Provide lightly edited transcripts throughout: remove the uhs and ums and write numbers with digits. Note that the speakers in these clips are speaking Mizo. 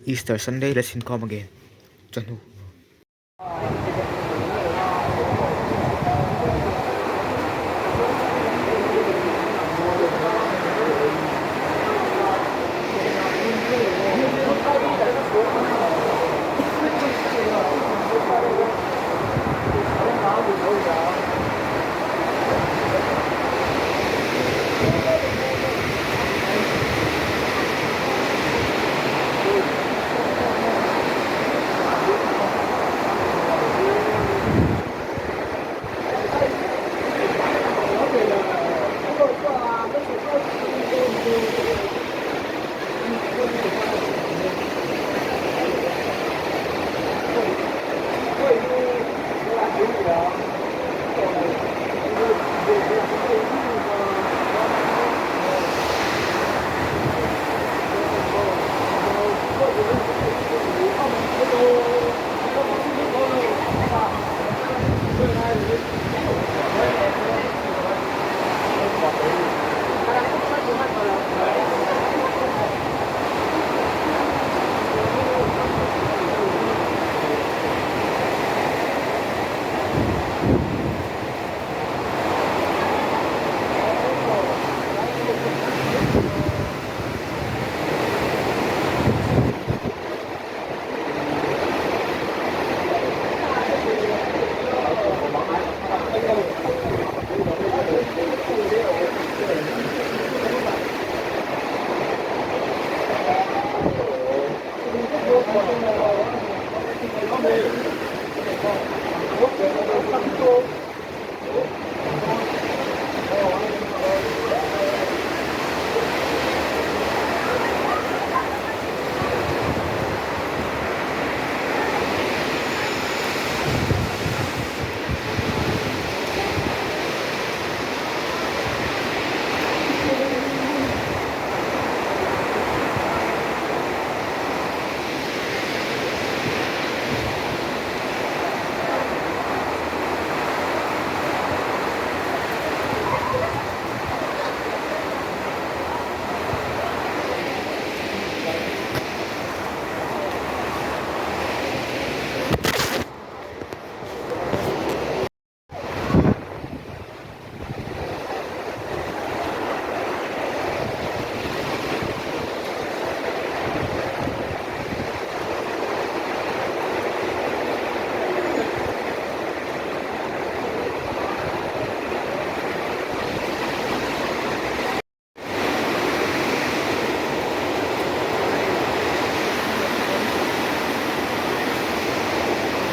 Easter Sunday let's inkhawm again chawhnu.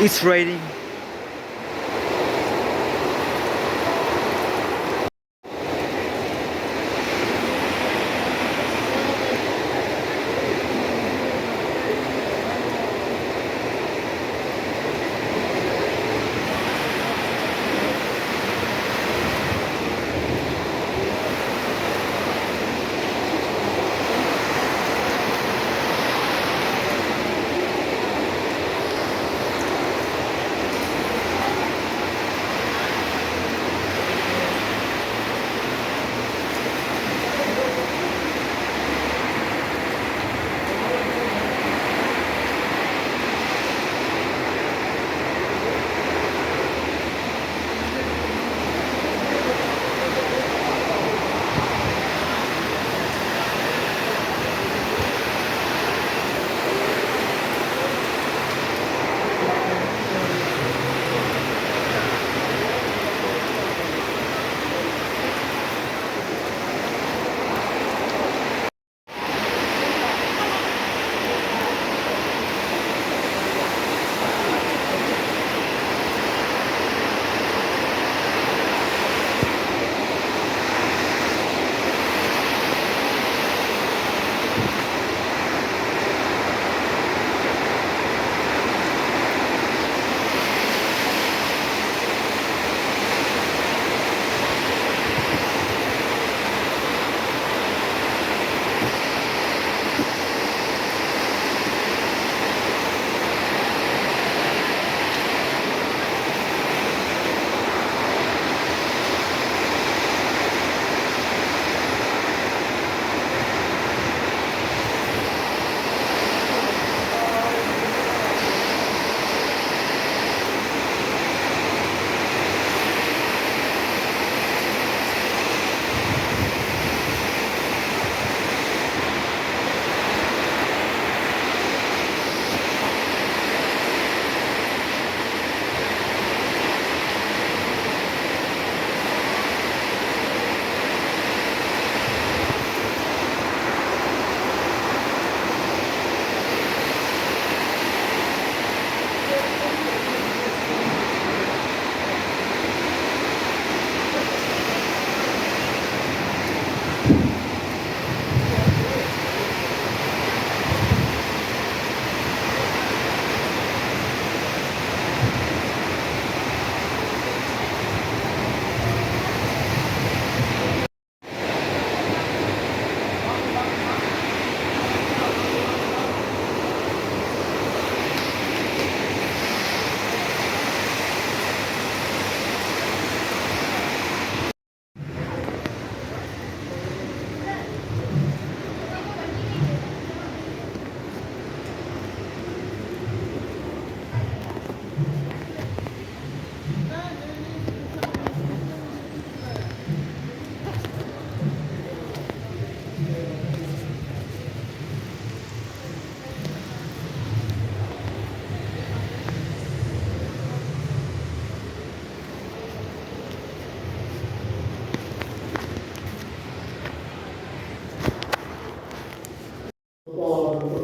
It's raining.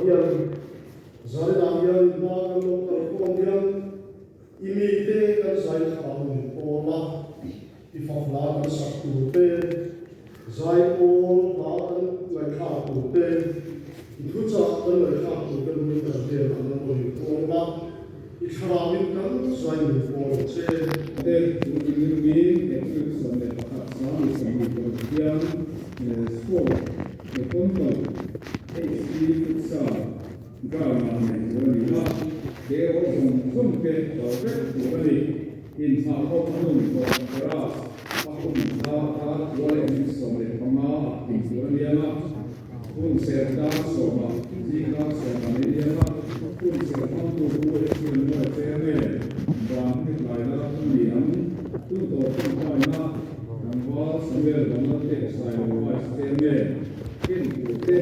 Pathian, Zaninah hian i hma kan lo kal khawm hian i mite kan zai thla min pawl a, i fak hla kan sak tur te, zai pawl hla kan ngaihthlak tur te, i thuchah kan ngaihthlak tur te lung kan hnenah nan rawn inkhawm a, i thlarauin kan zai min pawl ang che. Te, Tun mi April 11 2026 hian Sport Control HC Futsal Ground-ah neih tur a ni a, he awr zawng zawng te kal vek tur a ni. Inchhah khawp hmun tawh grass a hun kha kha kua leh minute 15 ah tih tur a ni ang a, hun ser dar sawmah zing dar sawmah nei ni ang a, hun ser hmangtu pu HC Lungmuai Chairman van hmit lai la thung ni ang. Hun tawh tawngtaina tlangval Samuel Vanlalpek Sailo Vice Chairman ken turte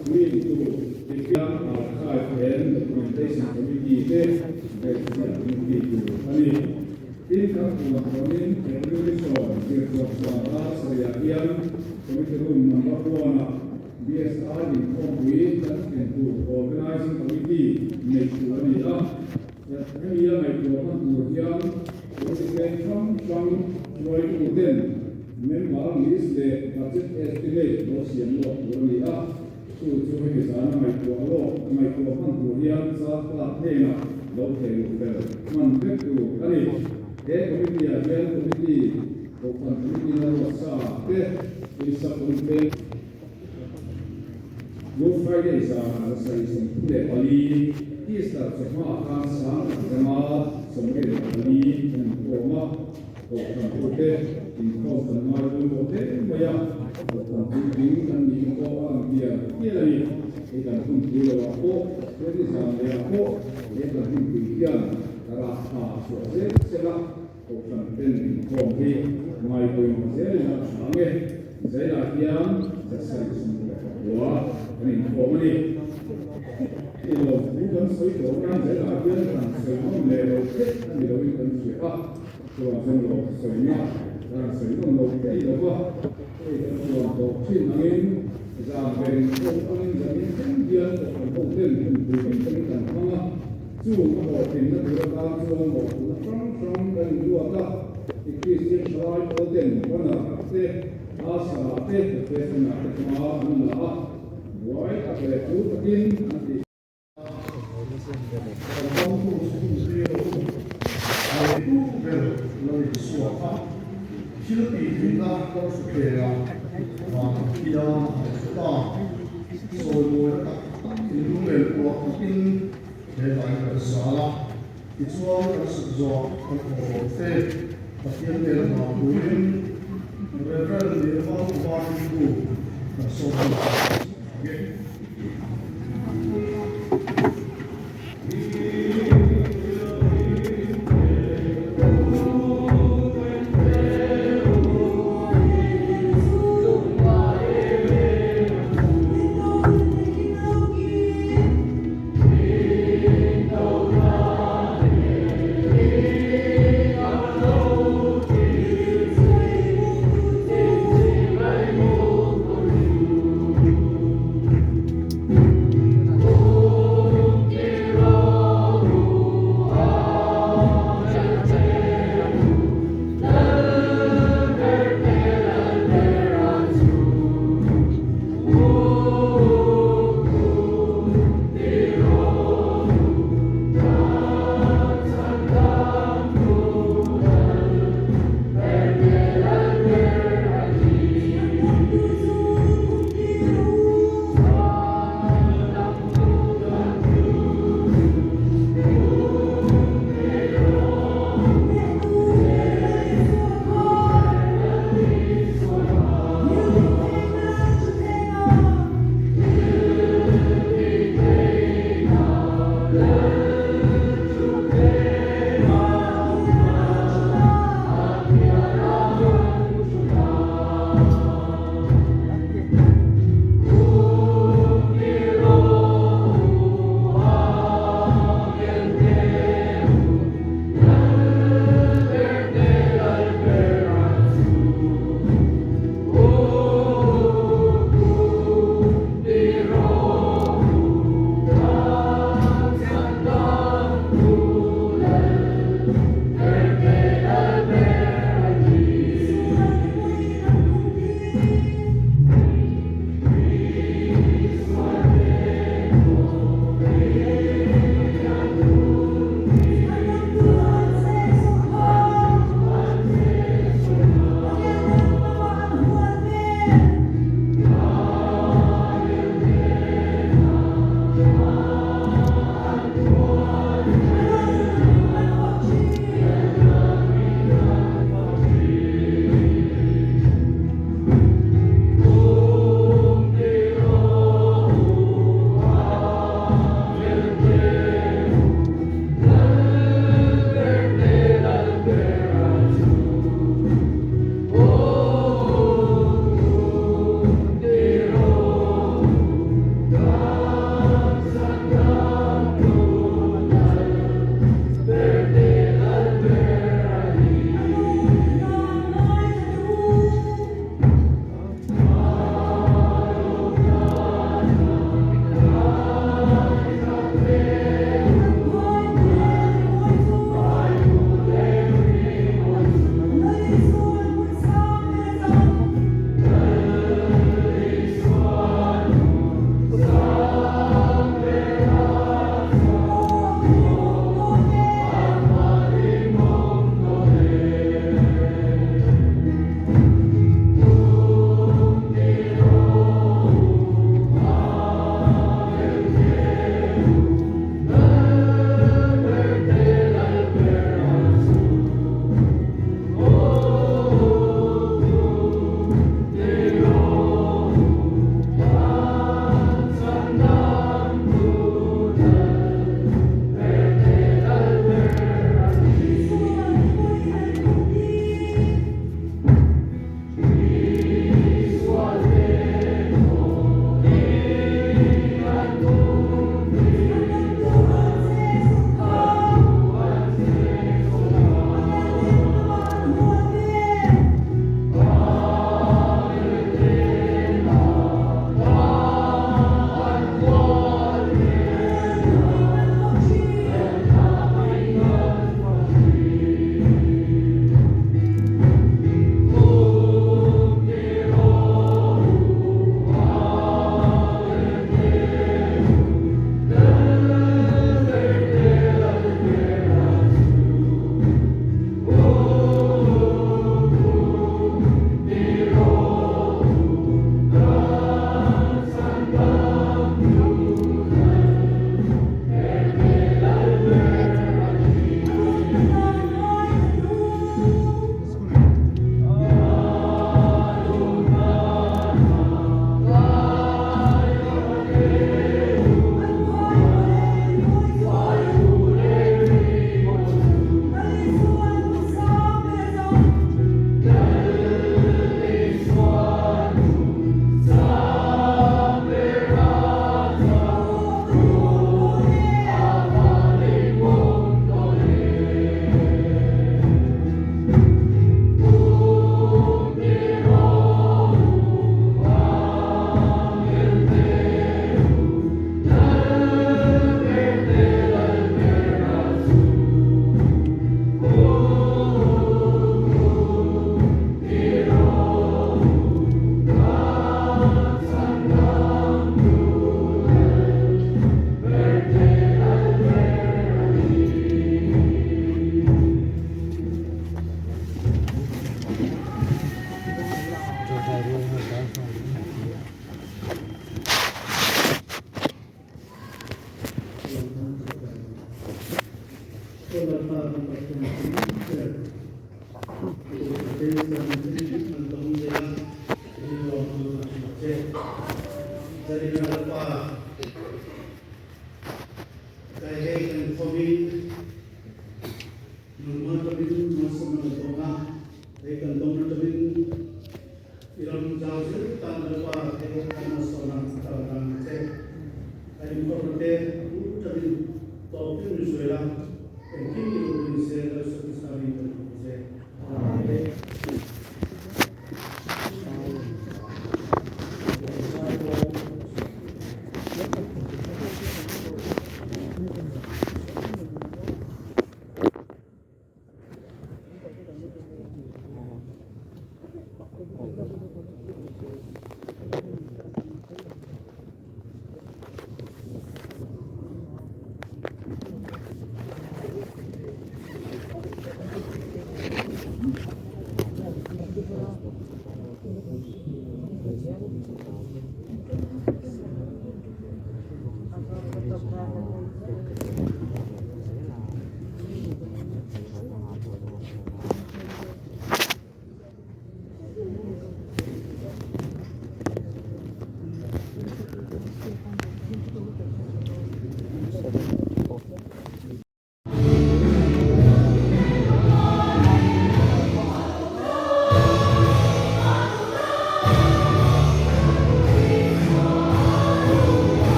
Puiintu Tifiang Archive and Documentation Committee te ngaihtuah committee tur a ni. Tin, kan puan tawnin April 10 zirtawp zan dar sarihah hian Committee Room Number one-ah BSI inkhawmpui kan thlen tur Organizing Committee neih tur a ni a. Hemi a ngaihtuah hman tur hian committee peng hrang hrang hruaituten member list leh budget estimate lo siam lawk tur a ni a. Chu chu hemi zana ngaihtuah lawk ngaihtuah hman tur hian char tlak hnenah lo thei luh fel hman vek tur a ni. He committee ah hian committee kohhran committee na ruat sa te pawisa pawng peng Good Friday zanah 734, Easter chawhma ah khan 1074 kan inkhawm a, kohhran tute inkhawm kan ngai pawimawh hle mai a, kohhran puitling kan nihna pawh a lang tial tial a ni. Hei kan hun pui lo ah pawh, Pathian zan leh ah pawh he kan hun pui hian rah tha chhuah zel sela, Kohhran ten inkhawm hi ngai pawimawh zelin a tha ang e. Zailah hian 769 kan inkhawm a ni. Hei lo thu kan sawi tawh nan zailah hian kan sawi nawn leh lo theih a ni loin kan hria a, chuvang chuan lo sawina kan sawi nawn lo thei lo va, hei kan chuan tawh thin angin zan ber inkhawm angin zanin thleng hian kohhran ho ten hun pui hlim takin kan hmang a. Chu a hlawhtlinna tur atan chuan mawhphurhna hrang hrang kan inruat a, i Kristian thalai pawl ten banner te, Asa te, Refreshment-ah te hma an la a, buai tak leh tul takin an ti. Kan ramtu chu hun tir a hun neitu ber lo insuak a, thil tihhlimna kan hru thei a, van hian a han hre ta. Sawi mawina tak tak in lunglen kuah takin he hlai kan zal a, tichuan kan suk zawh kan thawhlawm te Pathian hnena hna turin Rev. Nirmal Kumar Hindu kan sawm hnu a ang e.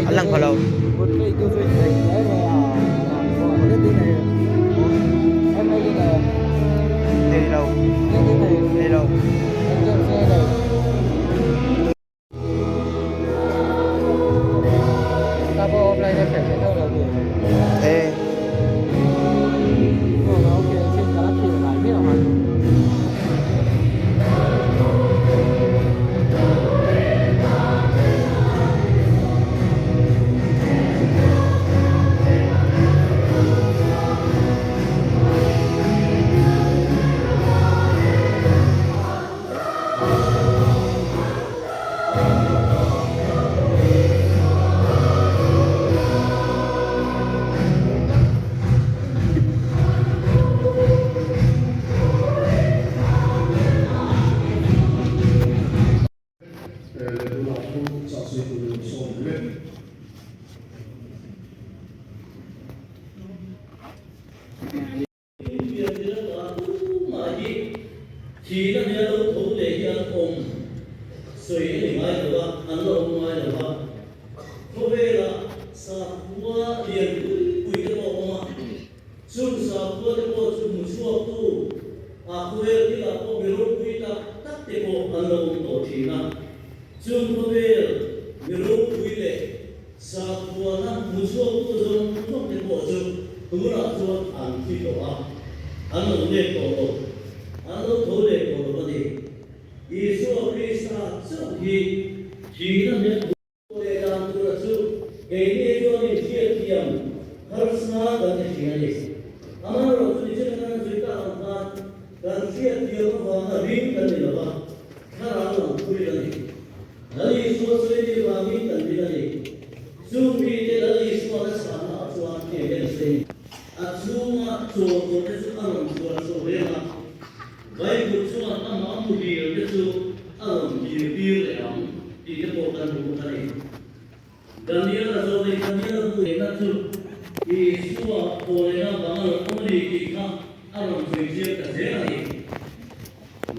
A lang pha lo. Nei lo. Nei lo. Ê. Thihna nia lo tho leh hi an awm sawi a ni ngai lo a, an la awm ngai lo a. Khawvelah sakhua lian pui pui te pawh a awm a, chung sakhua te pawh chu hmu chhuaktu ah khawvel thilah pawh mi ropui tak tak te pawh an lo awm tawh thin a. Chung khawvel mi ropui leh Sakhuana hmu chhuaktu zawng zawng te pawh chu tunah chuan an thi tawh a, an lo let tawh lo, an lo tho leh tawh lo a ni. Isua Krista chauh hi thihna hmel hmuh leh dan tura chu keini chuanin hriatthiam harsa kan ti thin a ni. Amaherawhchu nichin atanga zui tak ang khan kan hriatthiam avanga ring kan ni lo va, thlarau lam pui a ni. Lal Isua sawi vangin kan ring a ni. Chung mite Lal Isua na chhanna ah chuan ke vel sei. A chhunga chawl tawh te chu a rawn chhuah chho reng a, Bible chuan amah muhil te chu a rawn kir tir leh ang tih te pawh kan hmu bawk a ni. Daniel a zawh leh Daniel a bu lehna chu Isua thaw lehna vang a rawn awm a ni tih kha a rawn sawi chiang ta zel a ni.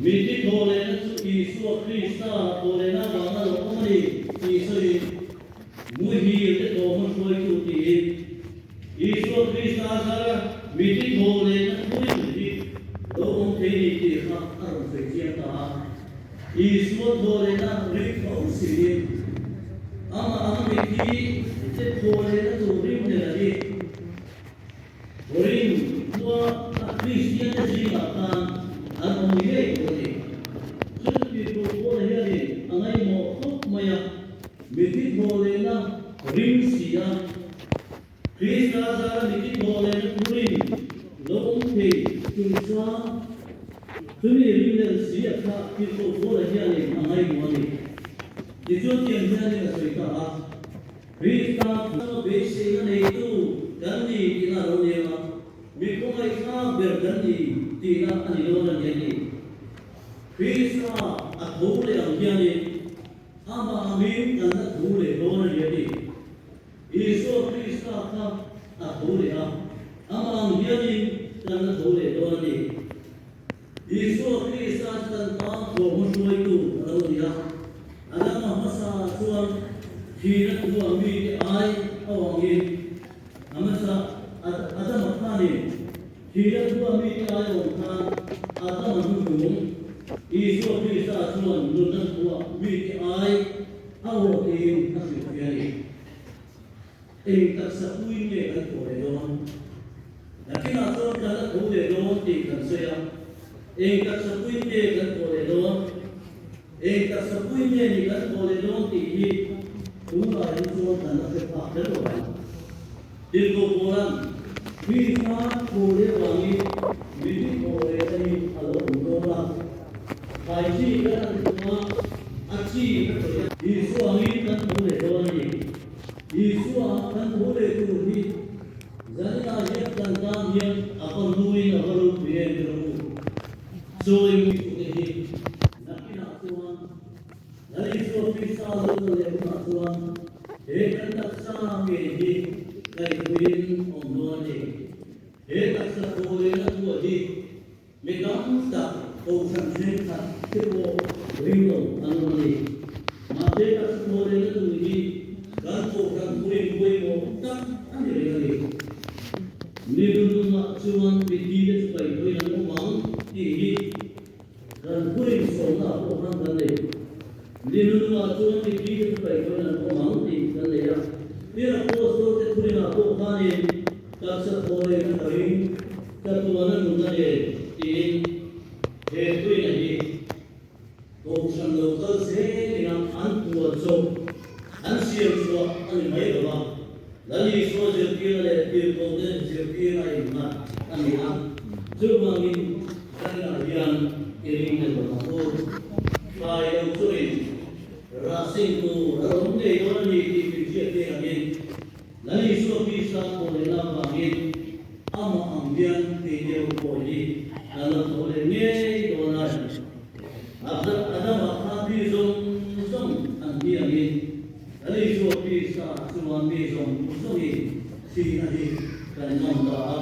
Mithi thaw lehna chu Isua Krista thaw lehna vang a rawn awm a ni tih sawiin, Muhil te thaw hma hruaitu tiin Isua Krista zara mithi thaw lehna thuin hi lo awm thei ni tih kha a rawn sawi chiang ta a. Isua thaw lehna ring tho siin, amah ang mithi te thaw lehna tur ring hnena hi Korin khua a Kristian te zingah khan an awm ni ngei tur a ni. Chuti tur pawh hianin a ngaihmawh khawp mai a, mithi thaw lehna ring si a, Krista zara mithi thaw lehna thurin lo awm thei chungchang chumi ringlel si a kha thil pawh Paula hianin a ngaihmawh a ni. Tichuan tiang hianin a sawi ta a, Krista thua beiseina neitu. ni tihna a lo ni ang a, mi khawngaihthlak ber kan ni tihna a ni dawn a ni a ti. Krista a tho leh ang hianin amah angin kan la tho leh dawn a ni a ti. Isua Krista kha a tho leh a, amah ang hianin kan la tho leh dawn a ni. Isua Krista chu kan tan thawhhma hruaitu a lo ni a, Adama hmasa chuan thihna thu a mite ai avangin a hmasa Adama khanin thihna thu a mite ai awm khan Adama hnuhnung Isua Krista chuan nunna thu a mite ai a awh tiin a hrilhfiah a ni. Eng taksa puiin nge kan thawh leh dawn? Nakinah chuan kan la tho leh dawn tih kan sawi a. Eng taksa puiin nge kan thawh leh dawn? Eng taksa puiin nge ni kan thawh leh dawn tih hi tunah hi chuan kan la hre phak kher lo ang. Tirhkoh Paula'n Krista thawh leh vangin mithi thawh leh te hi a lo awm dawn a. Thlai chi kan han tum a, a chi a sawi a. Isua angin kan tho leh dawn a ni. Isua kan tho leh tur hi zaninah hian kan tan hian a va hluin a va ropui em ber u. Chawi muitute hi nakinah chuan Lal Isua Krista lo kal leh hunah chuan he kan taksa ngei hi ngaihtuahin awm dawn a ni. He taksa tho lehna thuah hi Mi tam tak kohhran thenkhat te pawh ring lo an awm a ni. Mahse taksa thawhlehna tur hi kan kohhran thurin pawimawh tak a ni reng a ni. Ni dundungah chuan mithi te chu kaihthawhin an awm ang tih hi kan thurin sawmna ah pawh khan kan nei. Ni dundungah chuan mithi te chu kaihthawhin an awm ang tih kan nei a. Tin Apostol te thurinah pawh khanin taksa thawhlehna ka ring. Ka tuana nuna nen tiin he tuina hi Kohhran lo kal zelin a an tuan chawp an siam chhuah a ni mai lo va, Lal Isua zirtirna leh tirhkohte zirtirna a innghat a ni a, chuvangin zaninah hian i ring leh lo ang u. Thlai lo churin rah sing tur a awm ngei dawn a ni tih min hriattir angin Lal Isua Krista thawh lehna avangin amah ang hian kei deuh pawh hi kan lo tho leh ngei dawn a. Adama kha mi zawng zawng an ti angin Lal Isua Krista chuan mi zawng zawngin thihna hi kan ngam ta a.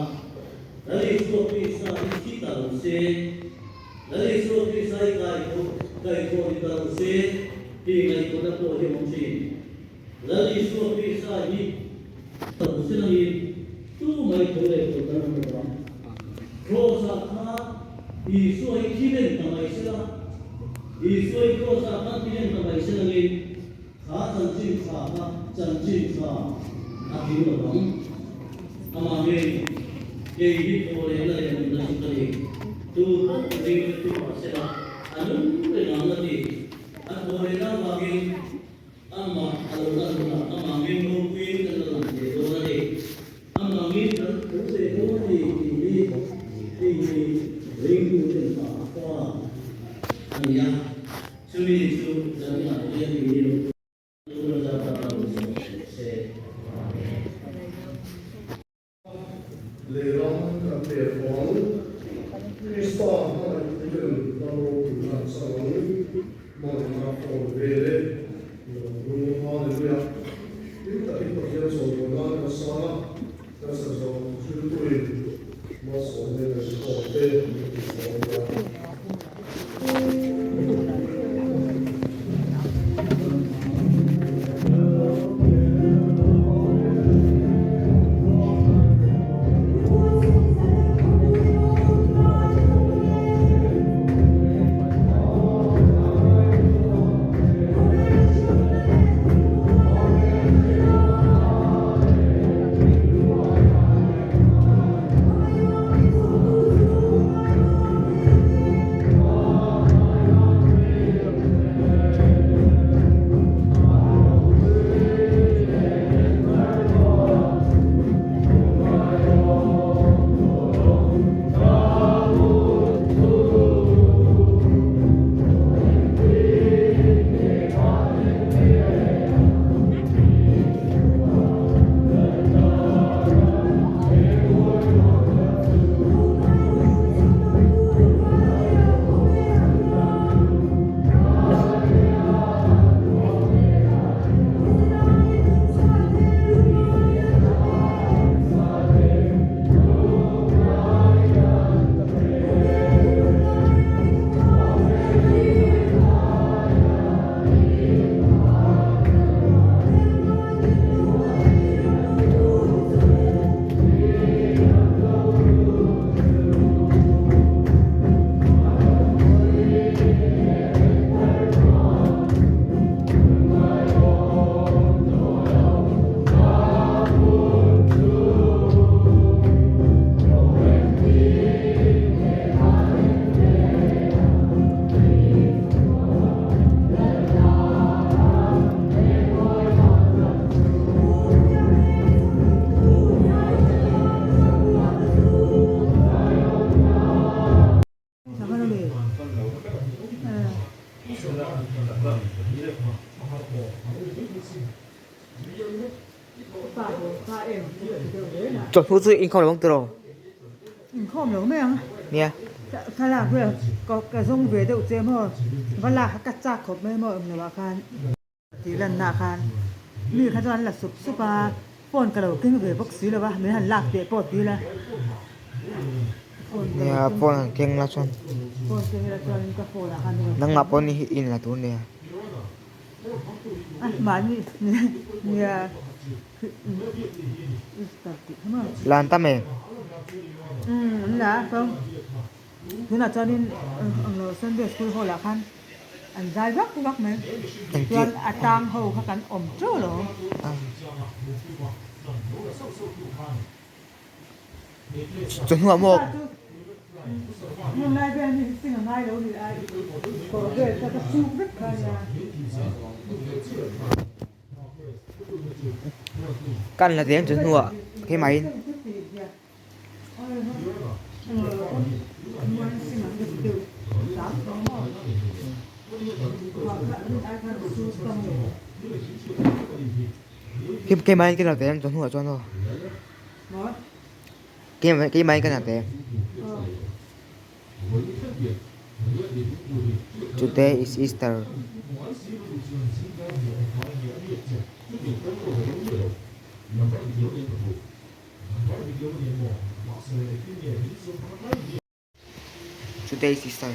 Lal Isua Krista hi thi ta lo se, Lal Isua Krista hi kaihthawh ni ta lo se tih ngaihtuahna pawh hi awm thin. Lal Isua Krista hi lo silangin tu mai tho leh tur kan awm lo vang. Kraws-ah khan Isua hi thi reng ta mai sela, Isua hi Kraws-ah khan thi reng ta mai silangin kha chanchin tha kha chanchin tha a tling lo vang. Amah ngei kei hi thaw lehna leh nunna chu ka ni. Tu pawh ring te tu mah sela a nung reng ang a ti. A thaw lehna avangin Amah a lo lan hunah amah ngin ropuiin kan la lang ve dawn a ni. Amah ngin kan tho ve dawn a ni tih hi hei hi ringtuten pa a pa a ni a. Chumi chu zaninah hian i ni lo. Tuna zata a lo zawh theih se. Lehlam kan leh huang Krista hmangaihtuin ram ropuina an chang ang, hmangaihna awn vel e, lo ru Hallelujah. Hlim takin Pathian chawimawi nan kan sang a, kan sa zawng thiltuin malsawmna in an khawm te min ti sawm nia. Chawhnu chu inkhawm lo ang tiraw? Inkhawm lo mai ang. Nia. Thlalak vel ka zawng ve deuh che maw? Va lak kha ka chak khawp mai maw englo ah khan. Tih lanna ah khan mi kha chuan an la sup sup a, phone ka lo keng ve bawk si lo va, min han lak teh pawh ti ila. Nia phone han keng la chuan. Phone keng ila chuan ka phone ah khan. Nangmah pawh ni hi in la tur nia. A mahni nia Easter tih kha maw. Lan tam em? Umm an la a fo. Tunah chuanin englo Sunday school hall ah khan an zai vak vak mai. Chuan a tang ho kha kan awm teuh lo. Chu hnuah maw? Hmun lai vel mi sing a ngai lo ni a kawr vel kha ka suk vek kha nia. Kan la deng chu hnuah keimah in. Keimah in ka la deng chu hnuah chuan aw. Keimah in ka la deng. Today is Easter. Today is Easter.